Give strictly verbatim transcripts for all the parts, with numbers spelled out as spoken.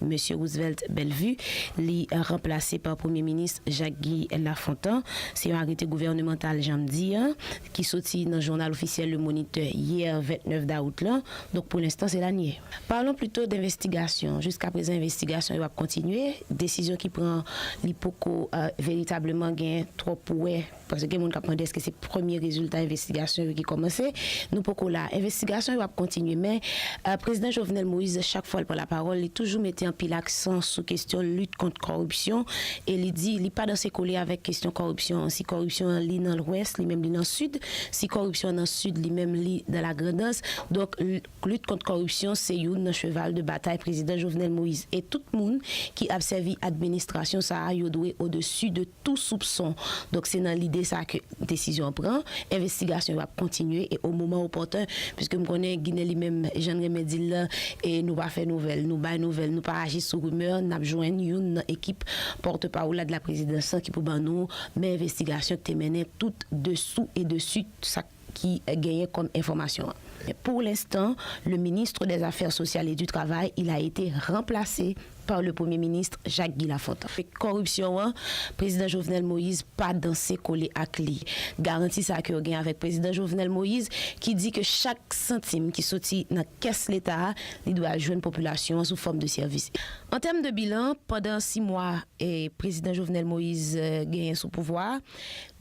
Mesye Roosevelt Bellevue, li ranplase pa Premye Minis Jacques Guy Lafontant. Se yon arete gouvènemantal, jan m di a, ki soti nan jounal ofisyèl Le Moniteur yè vennèf dawout lan. Donk, pou lenstan, se la n ye. Parlons plutôt d'investigation. Jiska prezan, envestigasyon yo ap kontinye. Desizyon ki pran, li poko, euh, veritableman gen twòp pou wè. Paske gen moun k ap mande èske se premye rezilta envestigasyon yo ki kòmanse. Nou poko la. Envestigasyon yo ap kontinye. Men, euh, prezidan Jovenel Moïse, chak fwa l pran lapawòl, li toujou mete anpil aksan sou kesyon lit kont kòripsyon. E li di, li pa danse kole avèk kesyon kòripsyon an. Si kòripsyon an li nan Lwès, li menm li nan Sid. Si kòripsyon an nan Sid, li menm li nan Lagrandans. Donk, l-, lit kont kòripsyon se youn nan cheval de batay prezidan Jovenel Moïse. E tout moun ki ap sèvi administrasyon sa a, yo dwe odesi de tou soupson. Donk, se nan lide sa ke desizyon an pran. Envestigasyon yo ap kontinye e o moman opòten, piske m konnen Ginen li menm, jan n renmen di l lan, e nou pa fè nouvèl, nou bay nouvèl, nou pa aji sou rimè, n ap jwenn youn nan ekip pòtpawòl la de la prezidans lan ki pou ban nou men envestigasyon ki te mennen tout dessous et dessus sa ki genyen kòm enfòmasyon an. Pour l'instant, le ministre des Affaires sociales et du Travail, il a été remplacé par le Premye Minis Jacques Guy Lafontant. Kòripsyon an, prezidan Jovenel Moïse pa danse kole ak li. Garanti sa ke yo gen avèk prezidan Jovenel Moïse, ki di ke chak santim ki soti nan kès Leta a, li dwe al jwenn popilasyon an sou fòm de sèvis. An tèm de bilan, pandan sis mwa, e, prezidan Jovenel Moïse, e, genyen sou pouvwa a,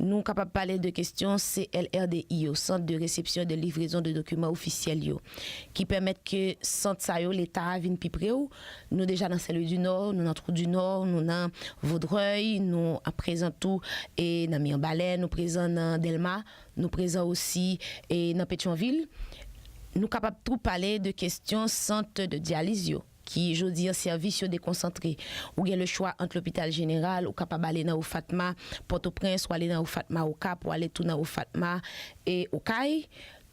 nou kapab pale de kesyon C L R D I yo, Centre de Réception et de Livraison de Documents Officiels yo, ki pèmèt ke sant sa yo, Leta a vin pi pre w. Nou deja nan Saint-Louis du Nord, nou nan Trou du Nord, nou nan Vaudreuil, nou aprezan tou e nan Mibalè, nou prezan nan Dèlma, nou prezan osi e nan Petyonvil. Nou kapab tou pale de kesyon sant de dyaliz yo, ki jodi an sèvis yo dekonsantre. Ou gen le chwa ant Lopital Jeneral, ou kapab ale nan Ofatma, Pòtoprens, ou ale nan Ofatma, Okap, ou ale tou nan Ofatma e Okay.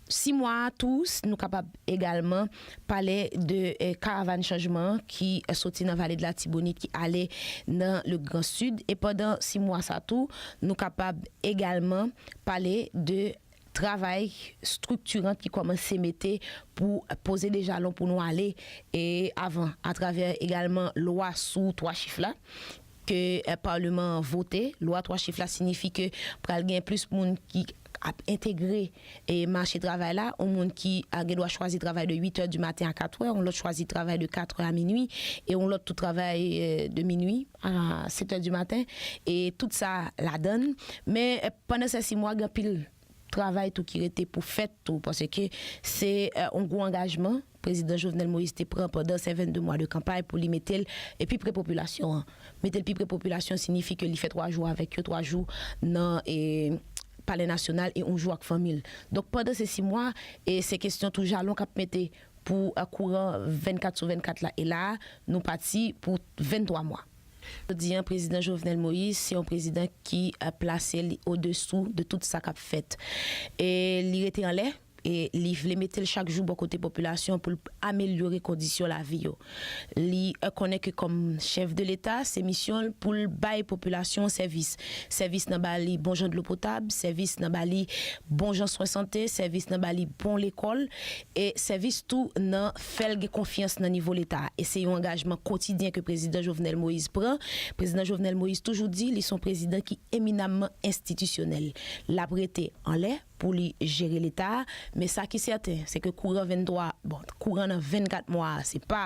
Sis mwa a tou, s-, nou kapab egalman pale de, e, karavàn chanjman an ki, e, soti nan Vale de Latibonit, ki ale nan le Gran Sid. E pandan sis mwa sa tou, nou kapab egalman pale de travay estriktiran ki kòmanse mete pou poze de jalon pou nou ale e avan, atravè egalman lwa sou twa chif la ke, e, Palman an vote. Lwa twa chif la siyifi ke pral gen plis moun ki ap entegre e mache travay la. Yon moun ki a gen dwa chwazi travay de uit è di maten a kat è, yon lòt chwazi travay de kat è a minui, e yon lòt tou travay, e, de minui a sèt è di maten, e tout sa ladan l. Men, e, pandan se sis mwa, gen anpil travay tou ki rete pou fèt tou, paske se, e, yon gwo angajman prezidan Jovenel Moïse te pran pandan se vennde mwa de kanpay pou li mete l, e, pi pre popilasyon an. Mete l pi pre popilasyon siyifi ke li fè twa jou avèk yo, twa jou nan, e, Palè Nasyonal e yon jou ak fanmi l. Donk, pandan se sis mwa, e, se kesyon tou jalon k ap mete pou, e, kouran vennkat sou vennkat la. E la a, nou pati pou venntwa mwa. Jodi an, prezidan Jovenel Moïse, se yon prezidan ki, e, plase li odesou de tout sa k ap fèt. E li rete anlè, e li vle mete l chak jou bò kote popilasyon pou l amelyore kondisyon lavi yo. Li, e, konnen ke kòm chèf de Leta, se misyon l pou l bay popilasyon an sèvis. Sèvis nan ba li bon jan dlo potab, sèvis nan ba li bon jan swen sante, sèvis nan ba li bon lekòl, e sèvis tou nan fè l gen konfyans nan nivo Leta a. E se yon angajman kotidyen ke prezidan Jovenel Moïse pran. Prezidan Jovenel Moïse toujou di li se yon prezidan ki eminamman enstitisyonèl. L ap rete anlè pou li jere Leta a, men sa ki sèten, se ke kouran venntwa, bon, kouran nan vennkat mwa a, se pa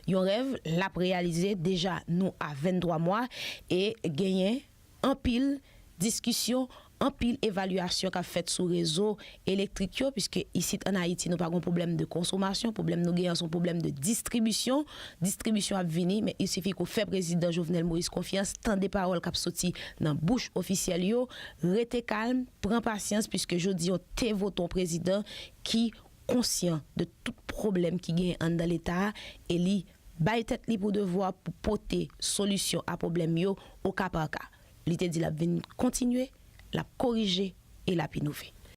yon rèv, l ap reyalize. Deja, nou a venntwa mwa, e genyen anpil diskisyon, anpil evalyasyon k ap fèt sou rezo elektrik yo, piske isit ann Ayiti, nou pa gen pwoblèm de konsomasyon, pwoblèm nou genyen, se yon pwoblèm de distribisyon. Distribisyon ap vini, men il sifi ke w fè prezidan Jovenel Moïse konfyans, tande pawòl k ap soti nan bouch ofisyèl yo, rete kalm, pran pasyans, piske jodi an te vote yon prezidan ki konsyan de tout pwoblèm ki genyen anndan Leta a, e li bay tèt li pou devwa pou pote solisyon a pwoblèm yo o ka pa ka. Li te di l ap vin kontinye, l ap korije e l ap inove.